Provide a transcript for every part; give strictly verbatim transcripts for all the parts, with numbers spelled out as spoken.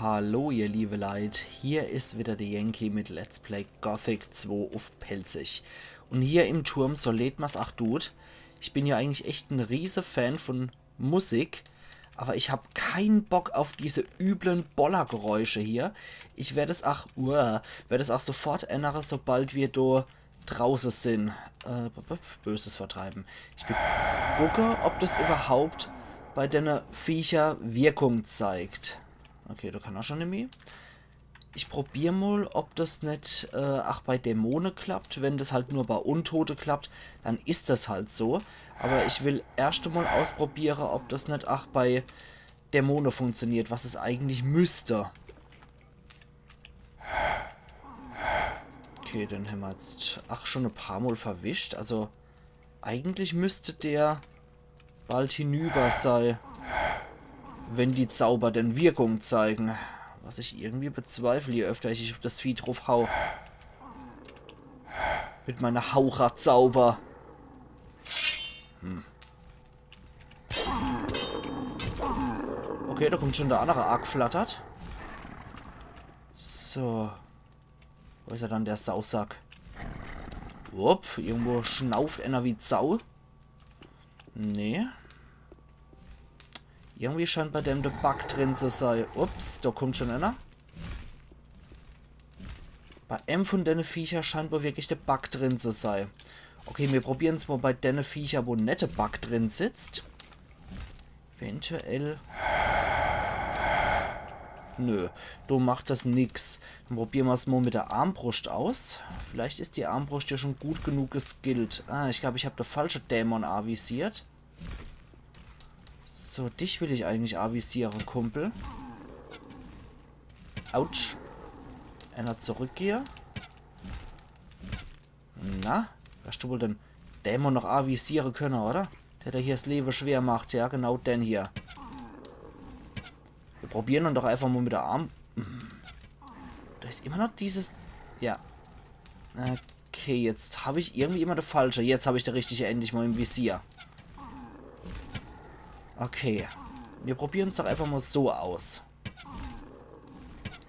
Hallo ihr liebe Leit, hier is wieder de Yankee mit Let's Play Gothic zwei uff Pälzisch. Un hier im Turm, so leed mer's ach dut, ich bin ja eigentlich echt en riese Fan von Musik, aber ich hab kein Bock auf diese üblen Bollergeräusche hier. Ich werd es ach, uah, werd es ach sofort ännere, sobald wir do drauße sin. Äh, b- b- Böses vertreiben. Ich be- gucke, ob das überhaupt bei denne Viecher Wirkung zeigt. Okay, do kann er schon nimmi. Ich probier mol, ob das net, äh, ach bei Dämone klappt. Wenn das halt nur bei Untote klappt, dann is das halt so. Aber ich will erscht mol ausprobiere, ob das net ach bei Dämone funktioniert, was es eigentlich müsste. Okay, den hämmer jetzt, ach, schon e paar Mol verwischt. Also, eigentlich müsst der bald hinüber sei, wenn die Zauber denn Wirkung zeigen. Was ich irgendwie bezweifle, je öfter ich uff das Vieh druff hau. Mit meiner Haucherzauber. Hm. Okay, do kommt schon der annere agflattert. So. Wo is er dann, der Sausack? Wupp, irgendwo schnauft einer wie Sau. Nee. Irgendwie scheint bei dem de Bug drin zu sei. Ups, do kommt schon einer. Bei em von denne Viecher scheint wohl wirklich de Bug drin zu sei. Okay, mir probieren's mol bei denne Viecher, wo net de Bug drin sitzt. Eventuell. Nö, do macht das nix. Dann probiere mer's mol mit der Armbruscht aus. Vielleicht is die Armbruscht ja schon gut genug geskillt. Ah, ich glaub, ich hab de falsche Dämon avisiert. So, dich will ich eigentlich avisiere, Kumpel. Autsch. Einer zurückgehe. Na, wirst du wohl den Dämon noch avisiere könne, oder? Der hätt hier 's Lewe schwer macht, ja, genau den hier. Wir probieren dann doch einfach mol mit der Arm. Hm. Da is immer noch dieses. Ja. Okay, jetzt hab ich irgendwie immer de falsche. Jetzt hab ich de richtige endlich mol im Visier. Okay. Wir probieren's doch einfach mol so aus.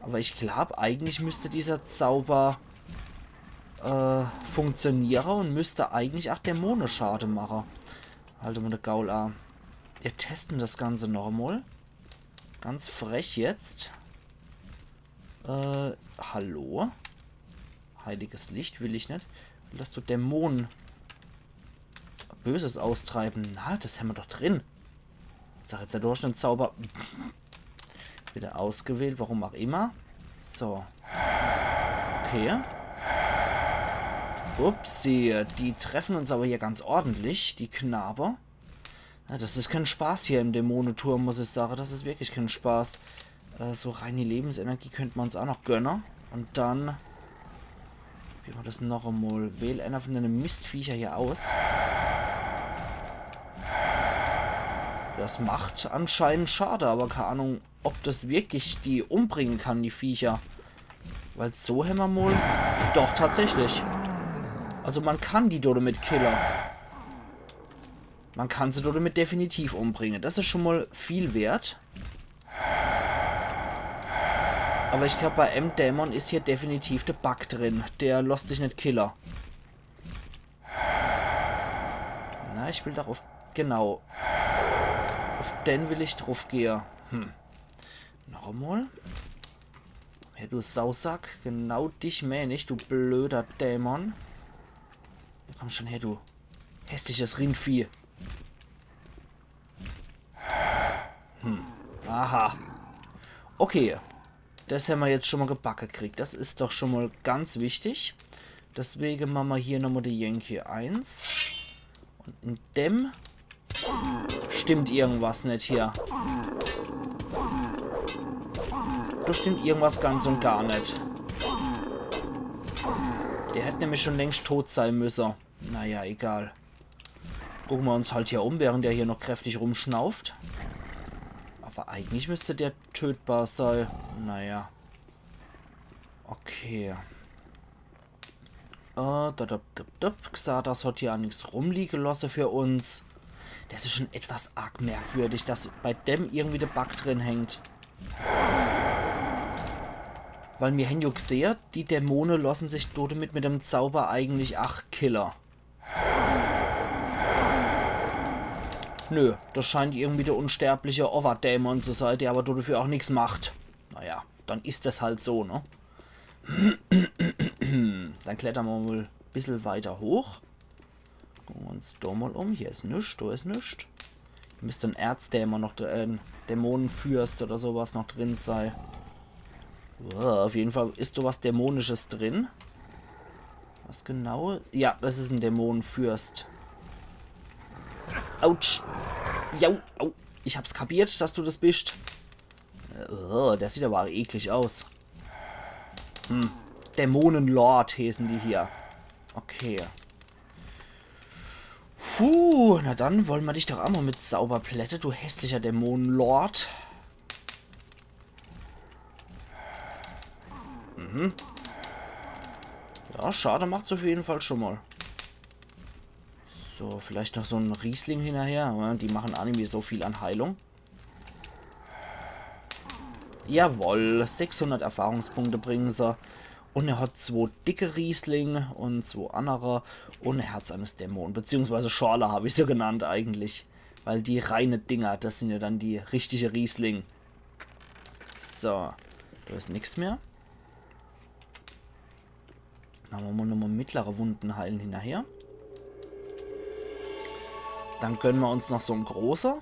Aber ich glaub, eigentlich müsst dieser Zauber äh, funktioniere und müsst eigentlich ach Dämone Schade mache. Halt mol de Gaul a. Wir testen das Ganze noch mol. Ganz frech jetzt. Äh, hallo? Heiliges Licht will ich net. Will, dass du Dämonen Böses austreiben. Na, das hämmer doch drin. Sag jetzt, der Durchschnittszauber. Wieder ausgewählt, warum auch immer. So. Okay. Upsi, die treffen uns aber hier ganz ordentlich, die Knabe. Ja, das is kein Spaß hier im Dämoneturm, muss ich sage. Das is wirklich kein Spaß. Äh, so rein die Lebensenergie könnt mer uns auch noch gönne. Und dann probiere mer das noch emol. Wähl einer von denne Mistviecher hier aus. Das macht anscheinend Schade, aber keine Ahnung, ob das wirklich die umbringen kann, die Viecher. Weil so hämmer mol. Doch, tatsächlich. Also man kann die dodemit kille. Man kann se dodemit definitiv umbringen. Das is schon mol viel wert. Aber ich glaub, bei em Dämon is hier definitiv de Bug drin. Der losst sich net kille. Na, ich will doch auf. Genau. Auf den will ich druff gehe. Hm. Noch emol. Hey, du Sausack. Genau dich mään ich, du blöder Dämon. Ja, komm schon her, du hässliches Rindvieh. Hm. Aha. Okay. Das hämmer jetzt schon mol gebacke kriegt. Das is doch schon mol ganz wichtig. Deswege mache mer hier nochmol die Yankee eins. Und in dem stimmt irgendwas net hier. Da stimmt irgendwas ganz und gar net. Der hätt nämlich schon längst tot sei müsse. Naja, egal. Gucke mer uns halt hier um, während der hier noch kräftig rumschnauft. Aber eigentlich müsst der tötbar sei. Naja. Okay. Äh, da, da, da, da. Xardas hat hier nix rumliege losse für uns. Das is schon etwas arg merkwürdig, dass bei dem irgendwie de Bug drin hängt. Weil mir hän jo gsehe, die Dämone losse sich do demit mit dem Zauber eigentlich ach kille. Nö, das scheint irgendwie der unsterbliche Overdämon zu sei, der aber dodefür auch nix macht. Naja, dann is das halt so, ne? Dann klettere mer mol bissel weiter hoch. Gucke mer uns do mol um. Hier is nix, do is nix. Hier müsst en Erzdämon noch drin, Dämonenfürst oder sowas noch drin sei. Uah, auf jeden Fall is do was Dämonisches drin. Was genau? Ja, das is en Dämonenfürst. Autsch. Jau, au. Ich hab's kapiert, dass du das bist. Äh, der sieht aber eklig aus. Hm. Dämonenlord heeßen die hier. Okay. Puh, na dann wolle mer dich doch ach mol mit Zauber plätte, du hässlicher Dämonenlord. Mhm. Ja, Schade macht's auf jeden Fall schon mal. So, vielleicht noch so en Riesling hinnerher. Ja, die machen ach nimmi so viel an Heilung. Jawoll, sechshundert Erfahrungspunkte bringen se. Un er hat zwo dicke Riesling un zwo annere. Un Herz eines Dämonen. Beziehungsweise Schorle hab ich se genannt eigentlich. Weil die reine Dinger, das sin ja dann die richtige Riesling. So, do is nix mehr. Mache mer mol nochmal mittlere Wunden heilen hinnerher. Dann gönne mer uns noch so en große.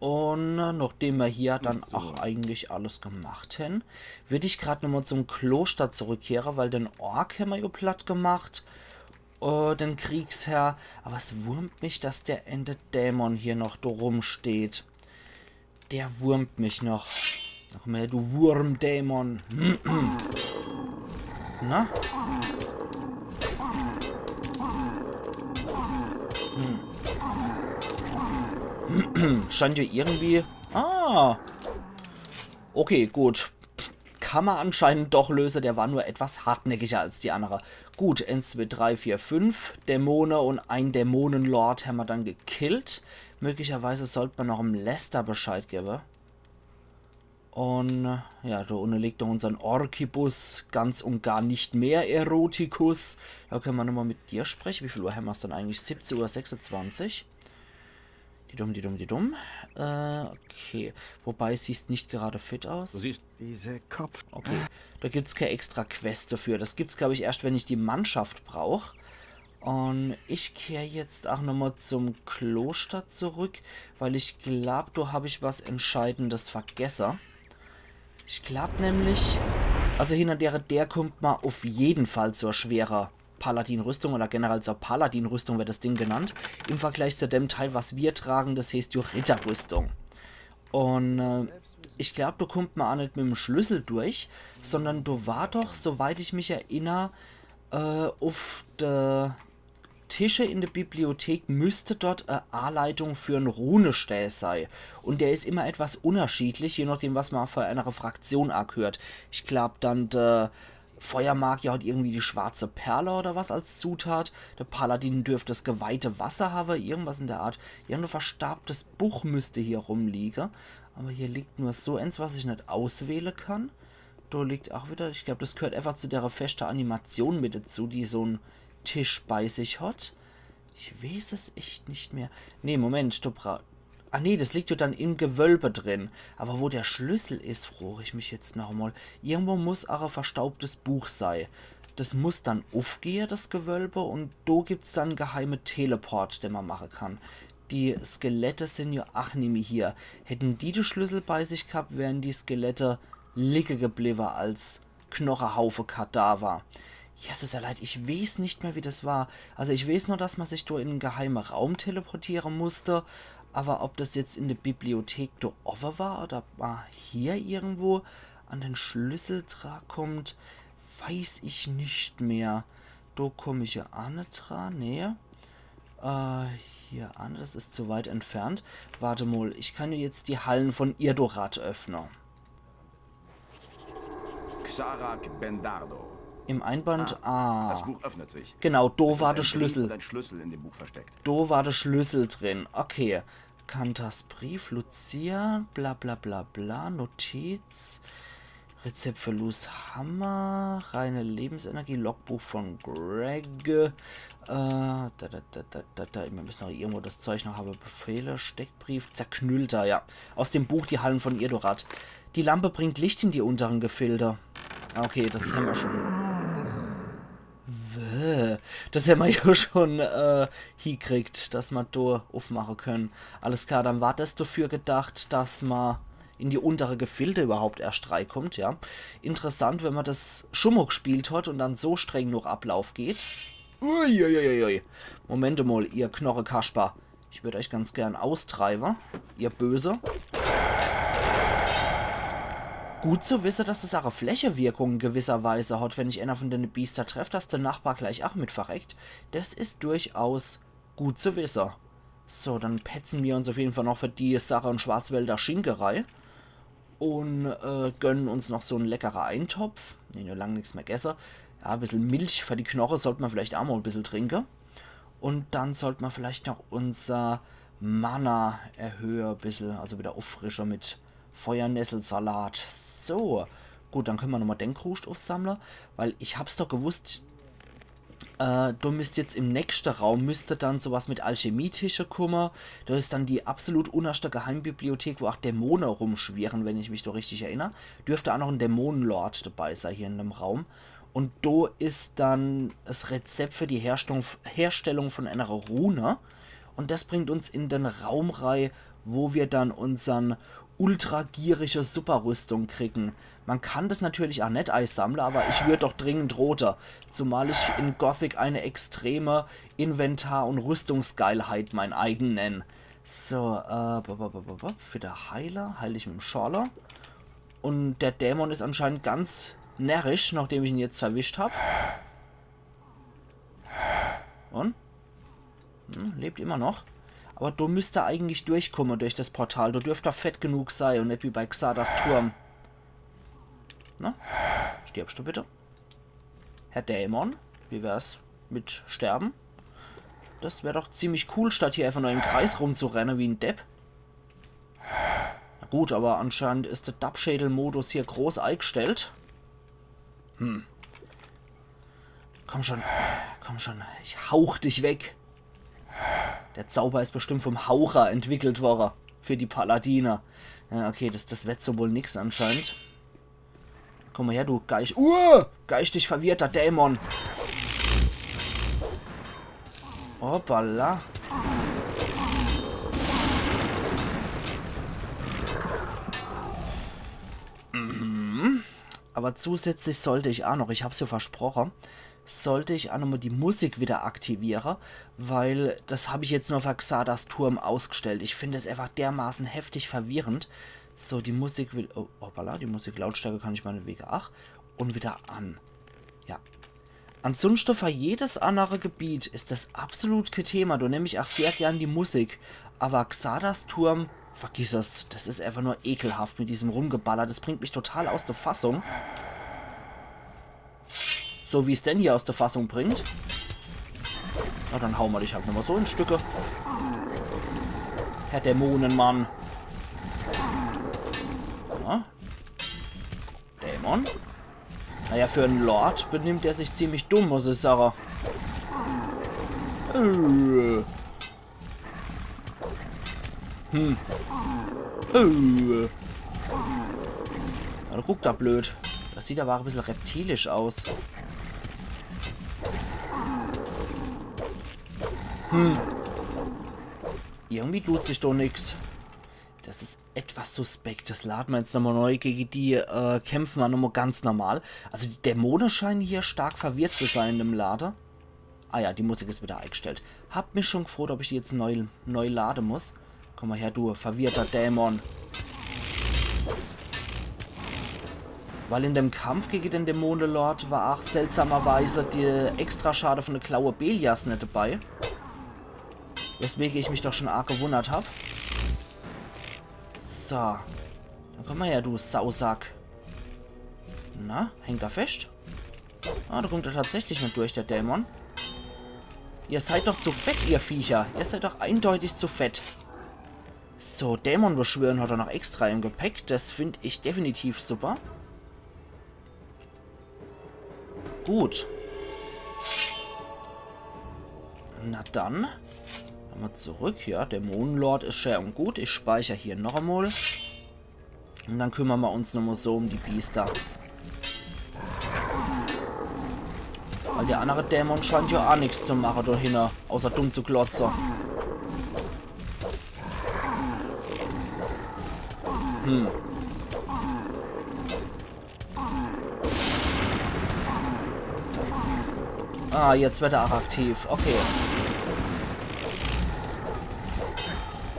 Un äh, nochdem mer hier dann ach eigentlich alles gemacht hän, würd ich grad nochmal zum Kloster zurückkehre, weil den Ork hämmer jo platt gemacht. Äh, den Kriegsherr. Aber es wurmt mich, dass der ääne Dämon hier noch do rumsteht. Der wurmt mich noch. Noch mehr, du Wurmdämon. Na? Hm. Scheint ja irgendwie. Ah. Okay, gut. Kann mer anscheinend doch löse. Der war nur etwas hartnäckiger als die annere. Gut, eins, zwei, drei, vier, fünf Dämone un en Dämonenlord hämmer dann gekillt. Möglicherweise sollt mer noch em Lester Bescheid gewwe. Un äh, ja, do unne liegt doch unsern Orkibus, ganz un gar net mehr Erotikus. Do könne mer nochmal mit dir spreche. Wie viel Uhr hämmer's dann eigentlich? Siebzehn Uhr sechsundzwanzig. Die dumm, die dumm, die dumm. Äh, okay. Wobei, siehst net grad fit aus. Du siehst Diese Kopf. Okay. Do gibt's kee extra Quest dafür. Das gibt's, glaub ich, erscht, wenn ich die Mannschaft brauch. Un ich kehr jetzt ach nochmal zum Kloster zurück, weil ich glaub, do hab ich was Entscheidendes vergesse. Ich glaub nämlich, also hinner dere Deer kummt mer auf jeden Fall zur schwere Paladin-Rüstung oder generell zur Paladin-Rüstung wird das Ding genannt, im Vergleich zu dem Teil, was wir tragen, das heißt jo Ritterrüstung. Un äh, ich glaub, do kummt mer ach net mit em Schlüssel durch, sondern do war doch, soweit ich mich erinner, äh, auf de Tische in der Bibliothek müsste dort e Aleitung für en Runestää sei. Un der is immer etwas unnerschiedlich, je nochdem, was mer für enere Fraktion agheert. Ich glaub dann, de Feuermagier hat irgendwie die schwarze Perle oder was als Zutat. De Paladin dürft das geweihte Wasser hawwe, irgendwas in der Art. Irgend e verstaubtes Buch müsste hier rumliege. Aber hier liegt nur so ens, was ich net auswähle kann. Do liegt ach wieder, ich glaub, das gehört einfach zu dere feschte Animation mit dazu, die so en Tisch bei sich hat. Ich weeß es echt net mehr. Nee, Moment, stopp. Ah nee, das liegt jo dann im Gewölbe drin. Aber wo der Schlüssel is, frog ich mich jetzt nochmal. Irgendwo muss ach e verstaubtes Buch sei. Das muss dann uffgehe, das Gewölbe, un do gibt's dann geheime Teleport, den mer mache kann. Die Skelette sin jo ach nimmi hier. Hätten die de Schlüssel bei sich gehabt, wären die Skelette liege gebliwwe als Knochehaufe Kadaver. Ja, es is ja leid, ich weeß net mehr, wie das war. Also ich weeß nur, dass mer sich do in en geheime Raum teleportiere musste. Aber ob das jetzt in der Bibliothek do owwe war oder ob mer hier irgendwo an den Schlüssel dra kummt, weeß ich net mehr. Do kumm ich jo ach net dra, nee. Äh, hier an, das is zu weit entfernt. Warte mol, ich kann jo jetzt die Hallen von Irdorath öffne. Xarak Bendardo. Im Einband. Ah, das Buch öffnet sich. Genau, do war de Schlüssel. Es ist ein Brief und ein Schlüssel in dem Buch versteckt. Do war de Schlüssel drin. Okay. Kantas Brief, Lucia, bla bla bla bla, Notiz. Rezept für Lous Hammer, reine Lebensenergie, Logbuch von Greg. Äh, da, da, da, da, da, da. Wir müssen auch irgendwo das Zeug noch haben. Befehle, Steckbrief, zerknüllter, ja. Aus dem Buch Die Hallen von Irdorath. Die Lampe bringt Licht in die unteren Gefilde. Ah, okay, das haben wir schon. Wäh. Das haben wir ja schon äh, hiekriegt, dass wir da aufmachen können. Alles klar, dann war das dafür gedacht, dass man in die untere Gefilde überhaupt erst reinkommt, ja. Interessant, wenn man das schon mal gespielt hat und dann so streng noch Ablauf geht. Uiuiuiui. Moment mal, ihr Knorrekasper. Ich würd euch ganz gern austreiben, ihr Böse. Gut zu wissen, dass das auch eine Flächewirkung in gewisser Weise hat, wenn ich einer von den Biester treff, dass der Nachbar gleich auch mit verreckt. Das ist durchaus gut zu wissen. So, dann petzen wir uns auf jeden Fall noch für die Sache in Schwarzwälder Schinkerei. Und äh, gönnen uns noch so en leckerer Eintopf. Nee, nur lang nix mehr gesse. Ja, e bissel Milch für die Knoche sollt man vielleicht auch mal e bissel trinke. Und dann sollt man vielleicht noch unser Mana erhöhe e bissel, also wieder uffrische mit Feuernesselsalat. So, gut, dann können wir nochmal den Kruscht aufsammle, weil ich hab's doch gewusst, äh, do müsst jetzt im nächste Raum, müsst dann sowas mit Alchemietische kumme. Do is dann die absolut unnerste Geheimbibliothek, wo auch Dämone rumschwirren, wenn ich mich do richtig erinner. Dürfte auch noch en Dämonenlord dabei sei hier in dem Raum. Und do is dann das Rezept für die Herstellung, Herstellung von einer Rune. Und das bringt uns in den Raum rei, wo wir dann unsern ultragierige Superrüstung kriegen. Man kann das natürlich auch net eisammle, aber ich würd doch dringend rote. Zumal ich in Gothic eine extreme Inventar- und Rüstungsgeilheit mein eigen nenn. So, äh, b- b- b- b- b- für der Heiler heil ich mit dem Schorle. Und der Dämon is anscheinend ganz närrisch, nachdem ich ihn jetzt verwischt hab. Und? Hm, lebt immer noch. Aber do müsst er eigentlich durchkomme durch das Portal. Do dürft er fett genug sei und net wie bei Xardas Turm. Na? Stirbst du bitte? Herr Dämon, wie wär's mit Sterben? Das wär doch ziemlich cool, statt hier einfach nur im Kreis rumzurenne wie en Depp. Na gut, aber anscheinend is der Dappschädel-Modus hier groß eigstellt. Hm. Komm schon, komm schon, ich hauch dich weg. Der Zauber is bestimmt vom Haucher entwickelt worre. Für die Paladiner. Ja, okay, das, das wird so wohl nix anscheinend. Komm mal her, du Geist. Uh! Geistig verwirrter Dämon. Hoppala. Mhm. Aber zusätzlich sollte ich auch noch, ich hab's ja versprochen, sollte ich auch nochmal die Musik wieder aktiviere, weil das hab ich jetzt nur für Xardas Turm ausgestellt. Ich finde es einfach dermaßen heftig verwirrend. So, die Musik will, oh, hoppala, die Musiklautstärke kann ich meinetwege ach. Und wieder an. Ja. Ansonsten für jedes andere Gebiet is das absolut kein Thema. Do nemm ich auch sehr gern die Musik. Aber Xardas Turm, vergiss es. Das is einfach nur ekelhaft mit diesem Rumgeballer. Das bringt mich total aus der Fassung. So wie es den hier aus der Fassung bringt. Na, dann hauen wir dich halt nochmal so in Stücke. Herr Dämonenmann. Na? Dämon? Naja, für en Lord benimmt er sich ziemlich dumm, muss ich sagen. Äh. Hm. Äh. Ja, do guckt er blöd. Das sieht aber auch ein bisschen reptilisch aus. Hm. Irgendwie tut sich doch nix. Das is etwas suspekt. Das lade mer jetzt nochmal neu. Gegen die äh, kämpfen mer nochmal ganz normal. Also die Dämonen scheinen hier stark verwirrt zu sein in dem Lade. Ah ja, die Musik is wieder eingestellt. Hab mich schon gefroht, ob ich die jetzt neu, neu lade muss. Komm mal her, du verwirrter Dämon. Weil in dem Kampf gegen den Dämonenlord war auch seltsamerweise die Extraschade von der Klaue Beliars net dabei. Weswegen ich mich doch schon arg gewundert hab. So. Dann komm mal her, du Sausack. Na, hängt er fest? Ah, da kommt er tatsächlich net durch, der Dämon. Ihr seid doch zu fett, ihr Viecher. Ihr seid doch eindeutig zu fett. So, Dämon beschwören hat er noch extra im Gepäck. Das find ich definitiv super. Gut. Na dann. Nochmal zurück, ja. Dämonenlord is schää und gut. Ich speicher hier noch emol. Und dann kümmern mer uns nochmal so um die Biester. Weil der andere Dämon scheint ja auch nix zu machen da hinne, außer dumm zu glotzen. Hm. Ah, jetzt wird er auch aktiv. Okay.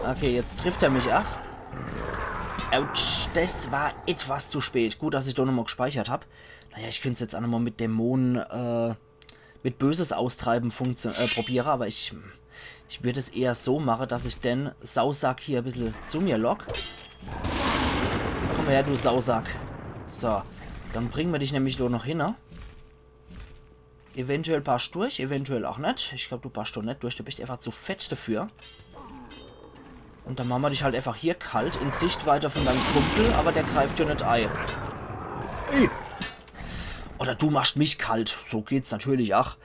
Okay, jetzt trifft er mich. Ach. Autsch, das war etwas zu spät. Gut, dass ich da nochmal gespeichert hab. Naja, ich könnt's jetzt auch nochmal mit Dämonen, äh, mit Böses austreiben funktio- äh, probiere, aber ich, ich würd es eher so mache, dass ich den Sausack hier ein bisschen zu mir lock. Komm her, du Sausack. So, dann bringen wir dich nämlich nur noch hin, ne? Eventuell passt durch, eventuell auch net. Ich glaub, du passt doch net durch. Du bist einfach zu fett dafür. Und dann machen wir dich halt einfach hier kalt in Sichtweite von deinem Kumpel, aber der greift ja net ei. Ey. Oder du machst mich kalt. So geht's natürlich auch.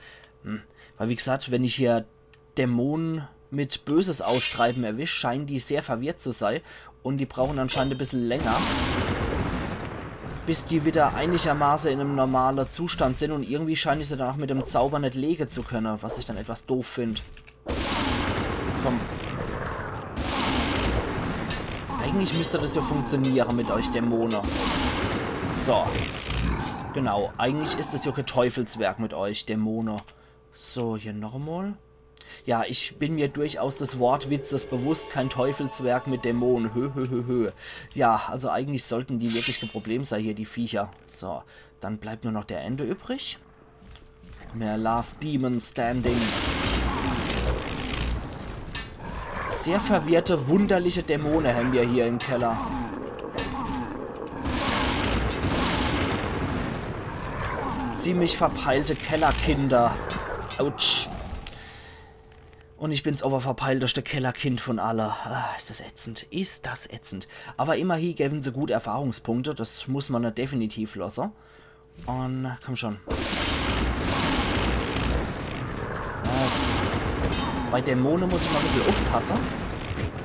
Hm. Weil wie gesagt, wenn ich hier Dämonen mit Böses austreiben erwischt, scheinen die sehr verwirrt zu sein. Und die brauchen anscheinend ein bisschen länger, bis die wieder einigermaßen in einem normalen Zustand sind. Und irgendwie scheinen die sie dann auch mit dem Zauber nicht legen zu können, was ich dann etwas doof find. Komm. Eigentlich müsste das ja funktionieren mit euch Dämonen. So. Genau, eigentlich ist es ja kein Teufelswerk mit euch Dämonen. So, hier noch einmal. Ja, ich bin mir durchaus des Wortwitzes bewusst, kein Teufelswerk mit Dämonen. Hö, hö, hö, hö. Ja, also eigentlich sollten die wirklich kein Problem sein hier, die Viecher. So, dann bleibt nur noch der Ende übrig. Der Last Demon Standing. Sehr verwirrte, wunderliche Dämonen haben wir hier im Keller. Ziemlich verpeilte Kellerkinder. Autsch. Und ich bin's oberverpeilteste Kellerkind von alle. Ah, ist das ätzend. Ist das ätzend. Aber immerhin geben sie gut Erfahrungspunkte. Das muss man da definitiv lassen. Und komm schon. Ja. Bei Dämonen muss ich mal ein bisschen aufpassen.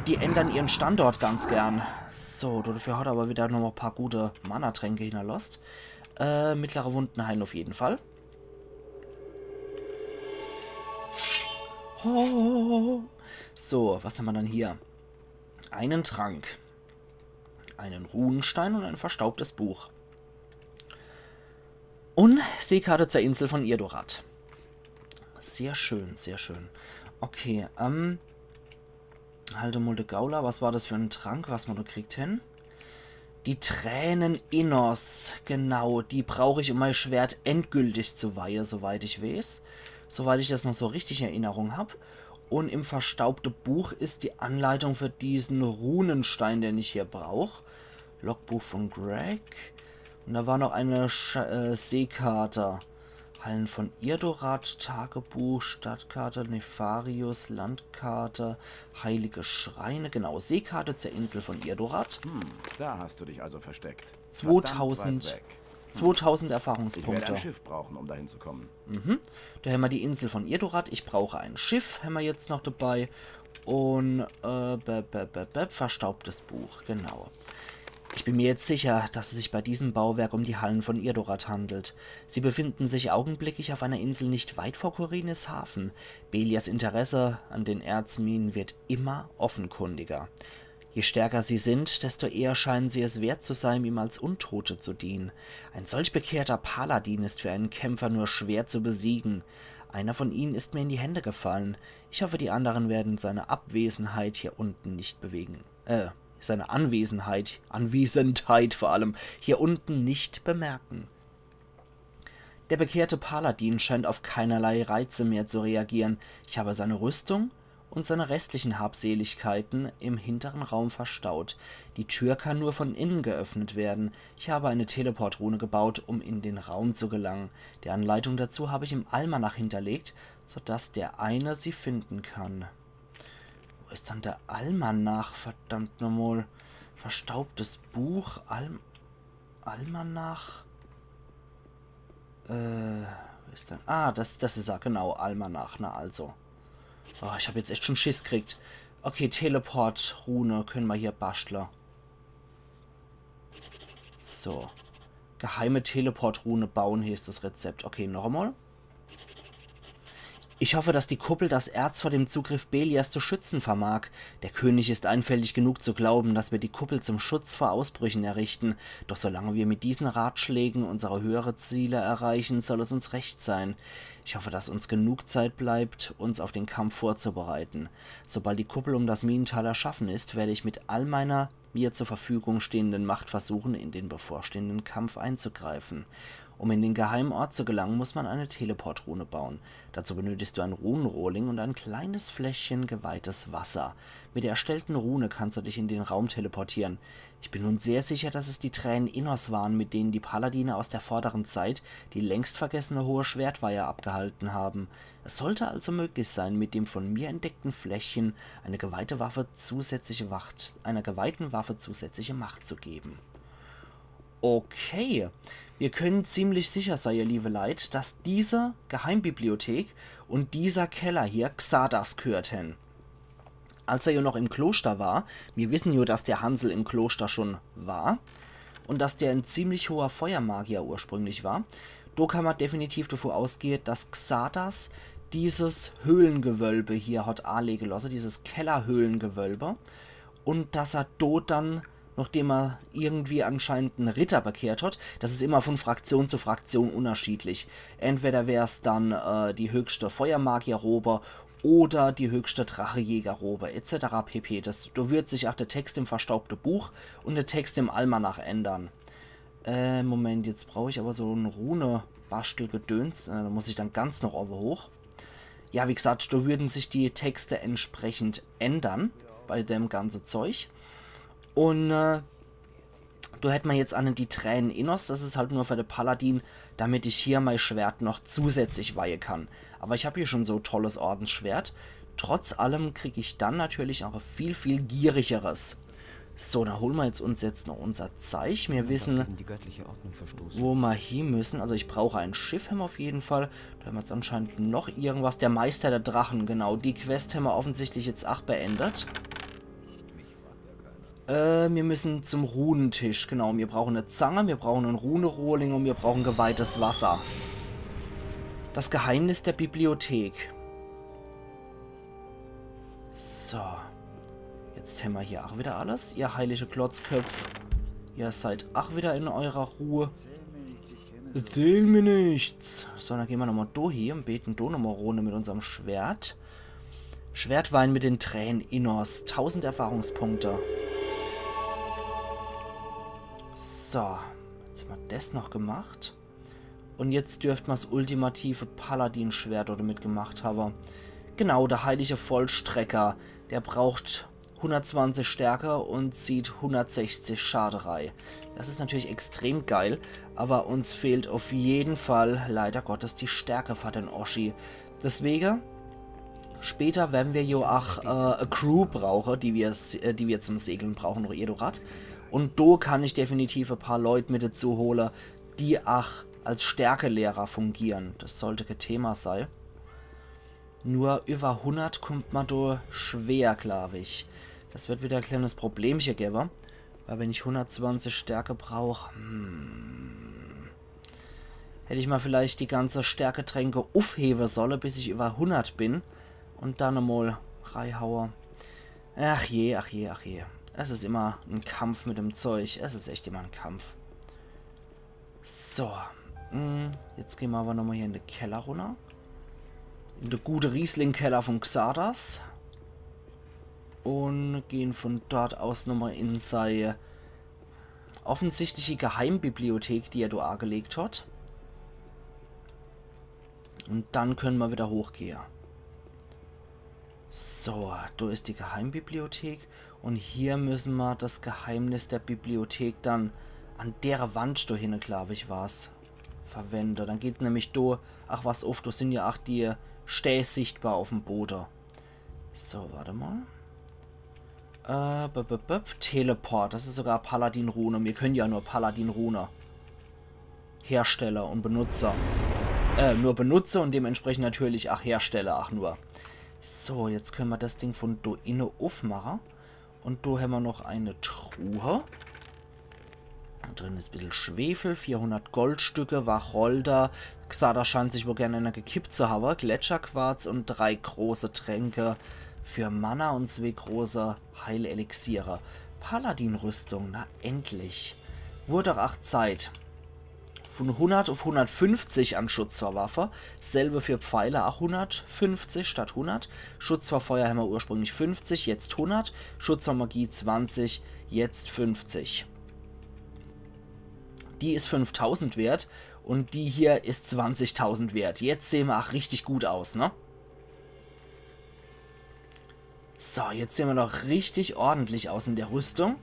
Die ändern ihren Standort ganz gern. So, dafür hat er aber wieder noch ein paar gute Mana-Tränke hinterlassen. Äh, mittlere Wunden heilen auf jeden Fall. Ho. So, was haben wir dann hier? Einen Trank, einen Runenstein und ein verstaubtes Buch. Und Seekarte zur Insel von Irdorath. Sehr schön, sehr schön. Okay, ähm. Halt mal de Gaula, was war das für ein Trank, was man da kriegt hin? Die Tränen Innos, genau, die brauche ich, um mein Schwert endgültig zu weihe, soweit ich weiß. Soweit ich das noch so richtig in Erinnerung hab. Und im verstaubte Buch ist die Anleitung für diesen Runenstein, den ich hier brauch. Logbuch von Greg. Und da war noch eine Sch äh, Seekarte. Hallen von Irdorath, Tagebuch, Stadtkarte, Nefarius, Landkarte, heilige Schreine, genau, Seekarte zur Insel von Irdorath. Hm, da hast du dich also versteckt. Verdammt weit 2000, weg. 2000 Ich werde Erfahrungspunkte. ein Schiff brauchen, um dahin zu kommen. Da haben wir die Insel von Irdorath. Ich brauche ein Schiff, haben wir jetzt noch dabei. Und äh, be, be, be, be, verstaubtes Buch, genau. Ich bin mir jetzt sicher, dass es sich bei diesem Bauwerk um die Hallen von Irdorath handelt. Sie befinden sich augenblicklich auf einer Insel nicht weit vor Khorinis Hafen. Beliars Interesse an den Erzminen wird immer offenkundiger. Je stärker sie sind, desto eher scheinen sie es wert zu sein, ihm als Untote zu dienen. Ein solch bekehrter Paladin ist für einen Kämpfer nur schwer zu besiegen. Einer von ihnen ist mir in die Hände gefallen. Ich hoffe, die anderen werden seine Abwesenheit hier unten nicht bewegen. Äh, seine Anwesenheit, Anwesenheit vor allem, hier unten nicht bemerken. Der bekehrte Paladin scheint auf keinerlei Reize mehr zu reagieren. Ich habe seine Rüstung und seine restlichen Habseligkeiten im hinteren Raum verstaut. Die Tür kann nur von innen geöffnet werden. Ich habe eine Teleportrune gebaut, um in den Raum zu gelangen. Die Anleitung dazu habe ich im Almanach hinterlegt, sodass der eine sie finden kann. Wo ist dann der Almanach? Verdammt nochmal. Verstaubtes Buch. Al Almanach. Äh, wo is denn? Ah, das, das is er, genau, Almanach, na also. Oh, ich hab jetzt echt schon Schiss kriegt. Okay, Teleport-Rune könne ma hier baschtle. So. Geheime Teleport-Rune bauen, hier is das Rezept. Okay, noch emol. Ich hoffe, dass die Kuppel das Erz vor dem Zugriff Beliars zu schützen vermag. Der König ist einfältig genug zu glauben, dass wir die Kuppel zum Schutz vor Ausbrüchen errichten. Doch solange wir mit diesen Ratschlägen unsere höhere Ziele erreichen, soll es uns recht sein. Ich hoffe, dass uns genug Zeit bleibt, uns auf den Kampf vorzubereiten. Sobald die Kuppel um das Minental erschaffen ist, werde ich mit all meiner mir zur Verfügung stehenden Macht versuchen, in den bevorstehenden Kampf einzugreifen. Um in den geheimen Ort zu gelangen, muss man eine Teleportrune bauen. Dazu benötigst du einen Runenrohling und ein kleines Fläschchen geweihtes Wasser. Mit der erstellten Rune kannst du dich in den Raum teleportieren. Ich bin nun sehr sicher, dass es die Tränen Innos waren, mit denen die Paladine aus der vorderen Zeit die längst vergessene hohe Schwertweihe abgehalten haben. Es sollte also möglich sein, mit dem von mir entdeckten Fläschchen eine geweihte Waffe zusätzliche Macht, einer geweihten Waffe zusätzliche Macht zu geben. Okay, wir können ziemlich sicher sei, ihr liebe Leit, dass diese Geheimbibliothek und dieser Keller hier Xardas gehört hen. Als er jo noch im Kloster war, mir wissen jo, dass der Hansel im Kloster schon war und dass der en ziemlich hoher Feuermagier ursprünglich war, do kann ma definitiv davon ausgehe, dass Xardas dieses Höhlengewölbe hier hat anlege lasse, dieses Kellerhöhlengewölbe, und dass er do dann, nachdem er irgendwie anscheinend en Ritter bekehrt hat, das is immer von Fraktion zu Fraktion unterschiedlich. Entweder wär's dann äh, die höchste Feuermagierrobe oder die höchste Drachejägerrobe et cetera pp. Das, do wird sich auch der Text im verstaubte Buch und der Text im Almanach ändern. Äh, Moment, jetzt brauch ich aber so en Rune-Baschtelgedöns. Äh, da muss ich dann ganz noch oben hoch. Ja, wie gesagt, da würden sich die Texte entsprechend ändern bei dem ganze Zeug. Und äh, da hätt man jetzt an die Tränen Innos, das is halt nur für de Paladin, damit ich hier mein Schwert noch zusätzlich weihe kann. Aber ich hab hier schon so tolles Ordensschwert. Trotz allem krieg ich dann natürlich auch viel, viel gierigeres. So, dann holen wir jetzt uns jetzt noch unser Zeich. Wir wissen, wo wir hin müssen. Also ich brauche ein Schiff, haben wir auf jeden Fall. Da haben wir jetzt anscheinend noch irgendwas. Der Meister der Drachen, genau. Die Quest haben wir offensichtlich jetzt auch beendet. Äh, wir müssen zum Runentisch, genau. Wir brauchen eine Zange, wir brauchen einen Runerohling und wir brauchen geweihtes Wasser. Das Geheimnis der Bibliothek. So. Jetzt hämmer hier ach wieder alles. Ihr heilige Klotzköpf. Ihr seid ach wieder in eurer Ruhe. Erzähl mir nichts. So, dann gehn mer nochmol do hie und beten do nochmol Runde mit unserm Schwert. Schwertweih mit den Tränen Innos. Tausend Erfahrungspunkte. So, jetzt hämmer des noch gemacht. Und jetzt dürft mer's ultimative Paladin-Schwert oder mit gemacht hawwe. Genau, der heilige Vollstrecker. Der braucht hundertzwanzig Stärke und zieht hundertsechzig Schade rei. Das is natürlich extrem geil, aber uns fehlt auf jeden Fall leider Gottes die Stärke für den Oschi. Deswege, später werden wir jo ach äh, e Crew brauche, die wir, äh, die wir zum Segeln brauchen, noch Edorat. Und do kann ich definitiv e paar Leut mit dazu hole, die ach als Stärkelehrer fungieren. Das sollte kee Thema sei. Nur über hundert kummt ma do schwer, glaub ich. Das wird wieder e kleines Problemche gewwe. Weil wenn ich hundertzwanzig Stärke brauch, hm, hätt ich mal vielleicht die ganze Stärketränke uffhewe solle, bis ich über hundert bin. Und dann emol reihaue. Ach je, ach je, ach je. Es is immer en Kampf mit dem Zeug. Es is echt immer en Kampf. So. Mm, jetzt gehn mer aber nochmol hier in de Keller runner. In de gute Riesling-Keller von Xardas. Und gehn von dort aus nochmol in sei offensichtliche Geheimbibliothek, die er do agelegt hat. Und dann können mer wieder hochgehe. So, do is die Geheimbibliothek. Und hier müssen mer das Geheimnis der Bibliothek dann an dere Wand do hinne, glaub ich, war's, verwende. Dann geht nämlich do, ach was uff, do sind ja ach die Stää sichtbar uff'm Bode. So, warte mal. Äh, b -b -b Teleport. Das is sogar Paladin-Rune. Mir können ja nur Paladin-Rune. herstelle und benutze. Äh, nur benutze und dementsprechend natürlich ach herstelle, ach nur. So, jetzt könne mer das Ding von do inne uffmache. Und do hämmer noch eine Truhe. Do drin is bissel Schwefel, vierhundert Goldstücke, Wacholder. Xardas scheint sich wohl gern eine gekippt zu hawe. Gletscherquarz und drei große Tränke für Mana und zwee große Heilelixiere. Paladin-Rüstung, na endlich. Wurd ach Zeit. Von hundert auf hundertfünfzig an Schutz vor Waffe. Selbe für Pfeile, ach hundertfünfzig statt hundert. Schutz vor Feuer hämmer ursprünglich fünfzig, jetzt hundert. Schutz vor Magie zwanzig, jetzt fünfzig. Die is fünftausend wert und die hier is zwanzigtausend wert. Jetzt sehn mer ach richtig gut aus, ne? So, jetzt sehn mer doch richtig ordentlich aus in der Rüstung.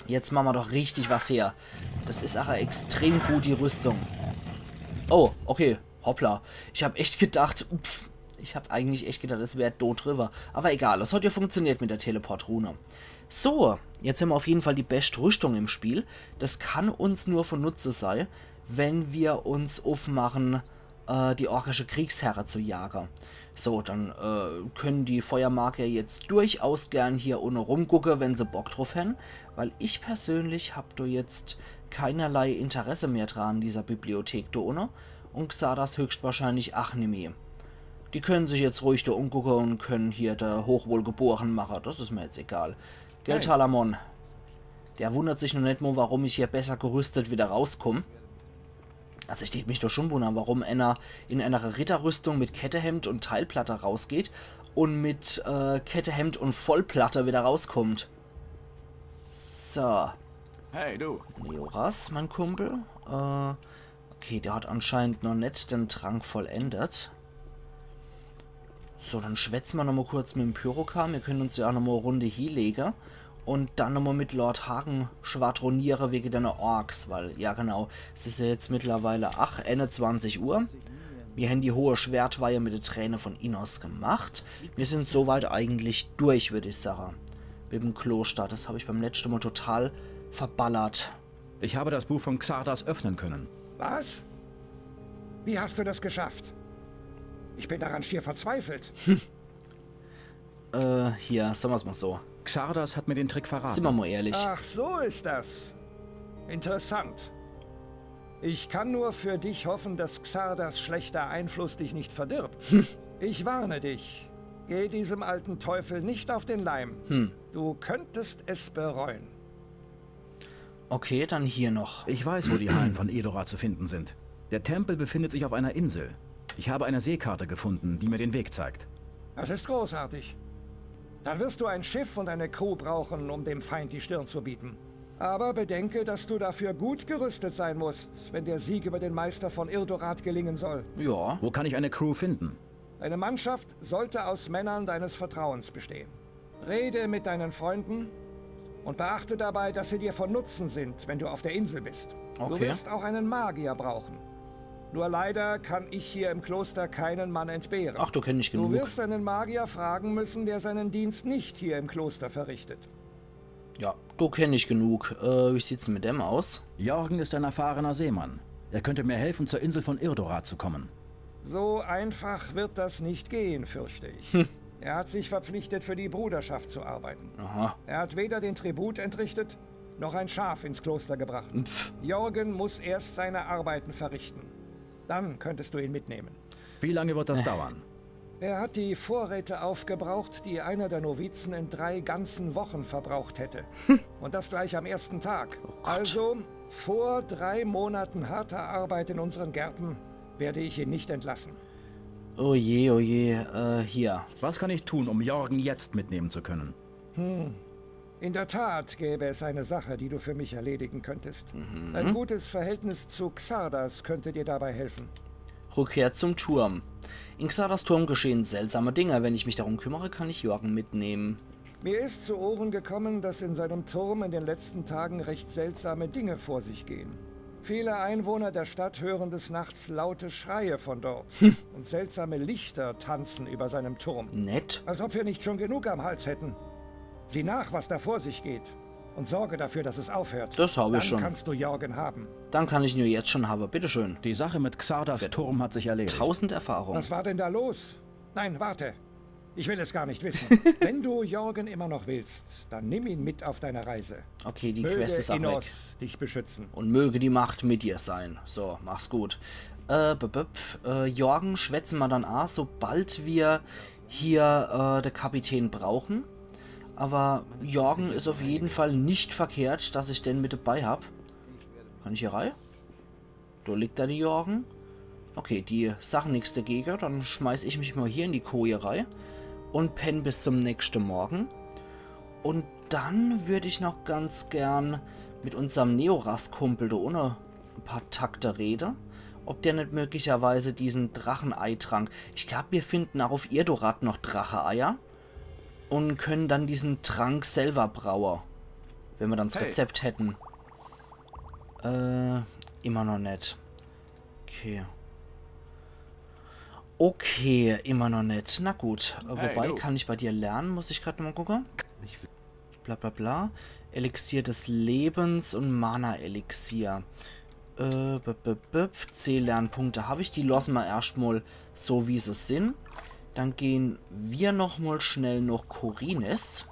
Jetzt mache mer doch richtig was her. Das is ach e extrem gut, die Rüstung. Oh, okay. Hoppla. Ich hab echt gedacht, pff, ich hab eigentlich echt gedacht, es wär dot drüber. Aber egal, das hat ja funktioniert mit der Teleportrune. So, jetzt hämmer auf jeden Fall die best Rüstung im Spiel. Das kann uns nur von Nutze sei, wenn mer uns uffmache, äh, die orkische Kriegsherre zu jage. So, dann, äh, können die Feuermagier jetzt durchaus gern hier unne rumgucke, wenn se Bock drauf hän, weil ich persönlich hab do jetzt keinerlei Interesse mehr dran, an dieser Bibliothek do unne. Und Xardas höchstwahrscheinlich ach nimmi. Die können sich jetzt ruhig do umgucke und können hier de Hochwohlgeboren mache. Das is mir jetzt egal. Gell, hey. Talamon? Der wundert sich noch net mo, warum ich hier besser gerüstet wieder rauskomm. Also ich tät mich doch schon wundern, warum einer in einer Ritterrüstung mit Kettehemd und Teilplatte rausgeht und mit, äh, Kettehemd und Vollplatte wieder rauskommt. So. Hey, du. Neoras, mein Kumpel. Äh, okay, der hat anscheinend noch net den Trank vollendet. So, dann schwätze mer noch mo kurz mit dem Pyrokar. Mir können uns ja ach noch mo e Runde hielege. Und dann noch mo mit Lord Hagen schwadroniere wege dene Orks, weil, ja genau, es is ja jetzt mittlerweile ach, einundzwanzig Uhr. Mir hän die hohe Schwertweihe mit de Träne von Innos gemacht. Mir sind soweit eigentlich durch, würd ich sage. Mit dem Kloster, das hab ich beim letzte Mo total verballert. Ich habe das Buch von Xardas öffnen können. Was? Wie hast du das geschafft? Ich bin daran schier verzweifelt. Äh, hier, sag mer's mo so. Xardas hat mir den Trick verraten. Sind wir mal ehrlich. Ach, so ist das. Interessant. Ich kann nur für dich hoffen, dass Xardas schlechter Einfluss dich nicht verdirbt. Ich warne dich. Geh diesem alten Teufel nicht auf den Leim. Hm. Du könntest es bereuen. Okay, dann hier noch. Ich weiß, wo die Hallen von Eldorath zu finden sind. Der Tempel befindet sich auf einer Insel. Ich habe eine Seekarte gefunden, die mir den Weg zeigt. Das ist großartig. Dann wirst du ein Schiff und eine Crew brauchen, um dem Feind die Stirn zu bieten. Aber bedenke, dass du dafür gut gerüstet sein musst, wenn der Sieg über den Meister von Irdorath gelingen soll. Ja. Wo kann ich eine Crew finden? Deine Mannschaft sollte aus Männern deines Vertrauens bestehen. Rede mit deinen Freunden und beachte dabei, dass sie dir von Nutzen sind, wenn du auf der Insel bist. Okay. Du wirst auch einen Magier brauchen. Nur leider kann ich hier im Kloster keinen Mann entbehren. Ach, du kennst genug. Du wirst einen Magier fragen müssen, der seinen Dienst nicht hier im Kloster verrichtet. Ja, du kenn ich genug. Äh, wie sieht's denn mit dem aus? Jorgen ist ein erfahrener Seemann. Er könnte mir helfen, zur Insel von Irdorath zu kommen. So einfach wird das nicht gehen, fürchte ich. Hm. Er hat sich verpflichtet, für die Bruderschaft zu arbeiten. Aha. Er hat weder den Tribut entrichtet, noch ein Schaf ins Kloster gebracht. Pff. Jorgen muss erst seine Arbeiten verrichten. Dann könntest du ihn mitnehmen. Wie lange wird das dauern? Er hat die Vorräte aufgebraucht, die einer der Novizen in drei ganzen Wochen verbraucht hätte. Und das gleich am ersten Tag. Oh Gott. Also, vor drei Monaten harter Arbeit in unseren Gärten werde ich ihn nicht entlassen. Oh je, oh je, äh, hier. Was kann ich tun, um Jorgen jetzt mitnehmen zu können? Hm. In der Tat gäbe es eine Sache, die du für mich erledigen könntest. Mhm. Ein gutes Verhältnis zu Xardas könnte dir dabei helfen. Rückkehr zum Turm. In Xardas Turm geschehen seltsame Dinge. Wenn ich mich darum kümmere, kann ich Jorgen mitnehmen. Mir ist zu Ohren gekommen, dass in seinem Turm in den letzten Tagen recht seltsame Dinge vor sich gehen. Viele Einwohner der Stadt hören des Nachts laute Schreie von dort. Hm. Und seltsame Lichter tanzen über seinem Turm. Nett. Als ob wir nicht schon genug am Hals hätten. Sieh nach, was da vor sich geht. Und sorge dafür, dass es aufhört. Das hab ich Dann schon. Kannst du Jorgen haben. Dann kann ich ihn jetzt schon haben, bitteschön. Die Sache mit Xardas Turm hat sich erledigt. Tausend Erfahrung. Was war denn da los? Nein, warte. Ich will es gar nicht wissen. Wenn du Jorgen immer noch willst, dann nimm ihn mit auf deine Reise. Okay, die Möge Quest is auch weg. Innos dich beschützen. Und möge die Macht mit dir sein. So, mach's gut. Äh, b -b -b äh, Jorgen schwätze ma dann a, sobald wir hier äh, de Kapitän brauchen. Aber Jorgen is auf jeden Fall nicht verkehrt, dass ich den mit dabei hab. Kann ich hier rei? Do liegt er, die Jorgen. Okay, die sache nix dagege. Dann schmeiß ich mich mal hier in die Koje rei. Und penn bis zum nächste Morgen. Und dann würd ich noch ganz gern mit unserm Neoras-Kumpel do unne e paar Takte rede. Ob der net möglicherweise diesen Dracheneitrank. Ich glaub, wir finden auch auf Irdorath noch Dracheeier. Und können dann diesen Trank selber braue. Wenn wir dann das Hey. Rezept hätten. Äh, immer noch net. Okay. Okay, immer noch net. Na gut. Äh, Hey, wobei, du. Kann ich bei dir lernen? Muss ich grad mal gucken. Bla bla bla. Elixier des Lebens und Mana-Elixier. Äh, b -b -b zehn Lernpunkte hab ich. Die lassen wir erstmal so, wie sie sind. Dann gehen wir nochmal schnell nach Khorinis.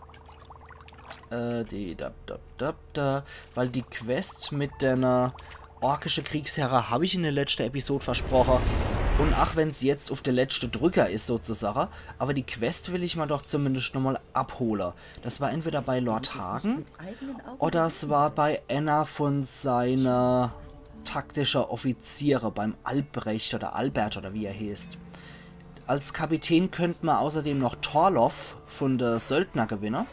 Äh, die, da, da, da, da, weil die Quest mit der orkische Kriegsherre hab ich in der letzten Episode versprochen. Und ach wenn's jetzt auf der letzte Drücker is sozusagen, aber die Quest will ich mal doch zumindest nochmal abholen. Das war entweder bei Lord Hagen oder es war bei einer von seiner taktische Offiziere, beim Albrecht oder Albert oder wie er heißt. Als Kapitän könnt ma außerdem noch Torlof von de Söldner gewinne.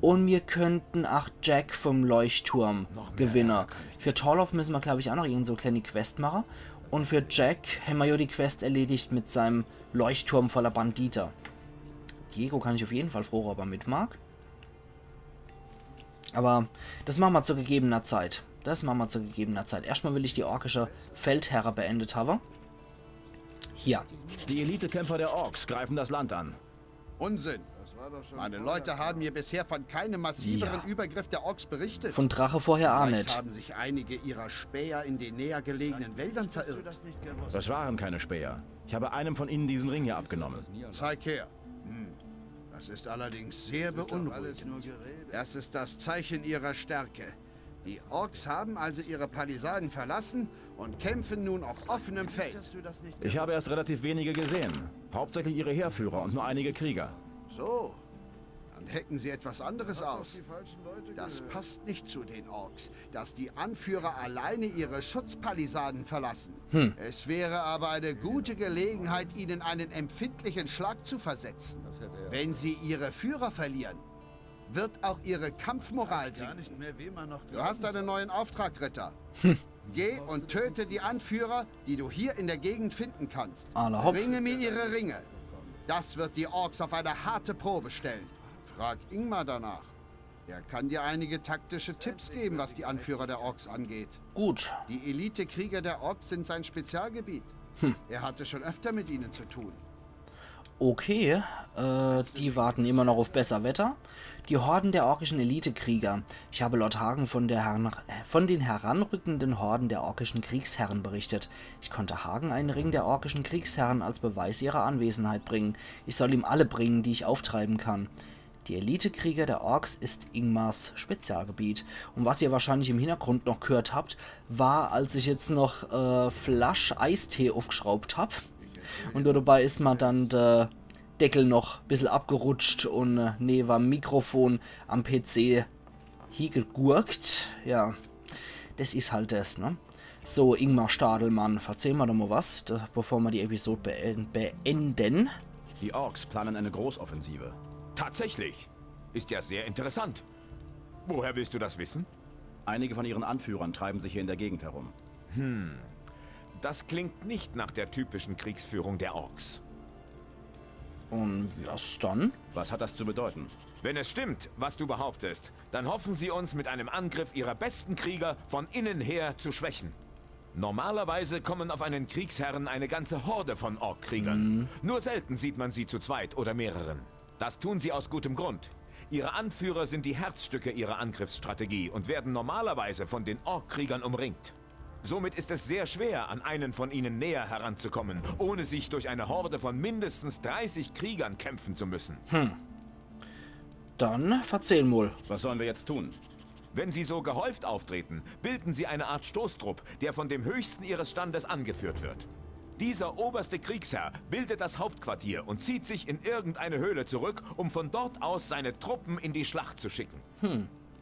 Und mir könnten ach Jack vom Leuchtturm gewinne. Für Torlof müssen ma, glaub ich, auch noch irgend so e kleine Quest mache. Und für Jack hämmer ja die Quest erledigt mit seinem Leuchtturm voller Bandite. Diego kann ich auf jeden Fall frohe, ob er mit mag. Aber das machen ma zu gegebener Zeit. Das machen ma zu gegebener Zeit. Erstmal will ich die orkische Feldherre beendet haben. Hier. Die Elitekämpfer der Orks greifen das Land an. Unsinn. Meine Leute haben hier bisher von keinem massiveren Ja. Übergriff der Orks berichtet. Von Drache vorher auch Vielleicht net. haben sich einige ihrer Späher in den näher gelegenen Wäldern verirrt. Das waren keine Späher. Ich habe einem von ihnen diesen Ring hier abgenommen. Zeig her. Hm. Das ist allerdings sehr beunruhigend. Das ist das Zeichen ihrer Stärke. Die Orks haben also ihre Palisaden verlassen und kämpfen nun auf offenem Feld. Ich habe erst relativ wenige gesehen. Hauptsächlich ihre Heerführer und nur einige Krieger. So, dann hecken sie etwas anderes aus. Das passt nicht zu den Orks, dass die Anführer alleine ihre Schutzpalisaden verlassen. Es wäre aber eine gute Gelegenheit, ihnen einen empfindlichen Schlag zu versetzen. Wenn sie ihre Führer verlieren, wird auch ihre Kampfmoral sinken. Du hast einen neuen Auftrag, Ritter. Geh und töte die Anführer, die du hier in der Gegend finden kannst. Alla hopp. Bringe mir ihre Ringe. Das wird die Orks auf eine harte Probe stellen. Frag Ingmar danach. Er kann dir einige taktische Tipps geben, was die Anführer der Orks angeht. Gut. Die Elitekrieger der Orks sind sein Spezialgebiet. Er hatte schon öfter mit ihnen zu tun. Okay, äh, die warten immer noch auf besser Wetter. Die Horden der orkischen Elitekrieger. Ich habe Lord Hagen von, der Herren, von den heranrückenden Horden der orkischen Kriegsherren berichtet. Ich konnte Hagen einen Ring der orkischen Kriegsherren als Beweis ihrer Anwesenheit bringen. Ich soll ihm alle bringen, die ich auftreiben kann. Die Elitekrieger der Orks ist Ingmars Spezialgebiet. Und was ihr wahrscheinlich im Hintergrund noch gehört habt, war, als ich jetzt noch äh, Flasch Eistee aufgeschraubt hab. Und dabei is mir dann der Deckel noch e bissel abgerutscht und äh, neben'm Mikrofon am P C hiegegurkt. Ja, das is halt das, ne? So, Ingmar Stadelmann, verzähl ma doch mal was, da, bevor ma die Episode been- beenden. Die Orks planen eine Großoffensive. Tatsächlich. Ist ja sehr interessant. Woher willst du das wissen? Einige von ihren Anführern treiben sich hier in der Gegend herum. Das klingt nicht nach der typischen Kriegsführung der Orks. Und was dann? Was hat das zu bedeuten? Wenn es stimmt, was du behauptest, dann hoffen sie uns mit einem Angriff ihrer besten Krieger von innen her zu schwächen. Normalerweise kommen auf einen Kriegsherrn eine ganze Horde von Ork-Kriegern. Nur selten sieht man sie zu zweit oder mehreren. Das tun sie aus gutem Grund. Ihre Anführer sind die Herzstücke ihrer Angriffsstrategie und werden normalerweise von den Ork-Kriegern umringt. Somit ist es sehr schwer, an einen von ihnen näher heranzukommen, ohne sich durch eine Horde von mindestens dreißig Kriegern kämpfen zu müssen. Dann verzähl mol. Was sollen wir jetzt tun? Wenn sie so gehäuft auftreten, bilden sie eine Art Stoßtrupp, der von dem Höchsten ihres Standes angeführt wird. Dieser oberste Kriegsherr bildet das Hauptquartier und zieht sich in irgendeine Höhle zurück, um von dort aus seine Truppen in die Schlacht zu schicken.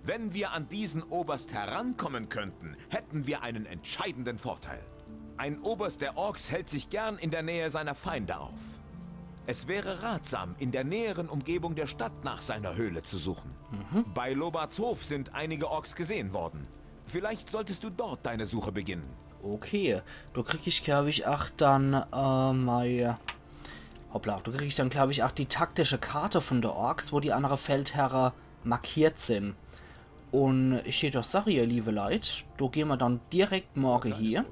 Wenn wir an diesen Oberst herankommen könnten, hätten wir einen entscheidenden Vorteil. Ein Oberst der Orks hält sich gern in der Nähe seiner Feinde auf. Es wäre ratsam, in der näheren Umgebung der Stadt nach seiner Höhle zu suchen. Bei Lobarts Hof sind einige Orks gesehen worden. Vielleicht solltest du dort deine Suche beginnen. Okay, do krieg ich, glaub ich, ach dann, äh, mei. Hoppla, do krieg ich dann, glaub ich, ach die taktische Karte von de Orks, wo die annere Feldherre markiert sin. Un ich hätt doch sage, ihr liebe Leit, do gehn mer dann direkt morge hie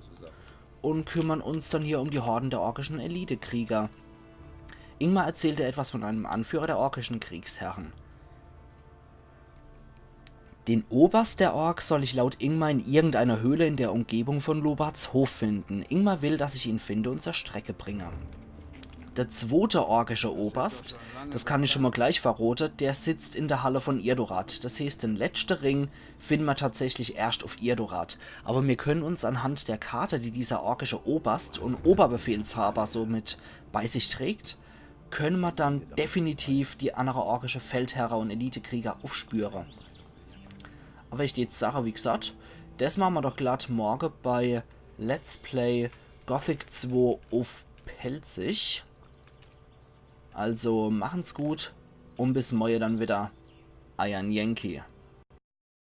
un kümmern uns dann hier um die Horden der orkischen Elitekrieger. Ingmar erzählte etwas von einem Anführer der orkischen Kriegsherren. Den Oberst der Orks soll ich laut Ingmar in irgendeiner Höhle in der Umgebung von Lobarts Hof finden. Ingmar will, dass ich ihn finde und zur Strecke bringe. Der zwote orkische Oberst, das kann ich schon mal gleich verrote, der sitzt in der Halle von Irdorath. Das heeßt, den letschte Ring finden mer tatsächlich erscht auf Irdorath. Aber mir können uns anhand der Karte, die dieser orkische Oberst und Oberbefehlshaber somit bei sich trägt, können mer dann definitiv die annere orkische Feldherre und Elitekrieger aufspüre. Aber ich jetzt sage, wie gesagt, das machen mer doch glatt morge bei Let's Play Gothic zwei auf Pälzisch. Also machen's gut und bis morge dann wieder. Eier Yankee.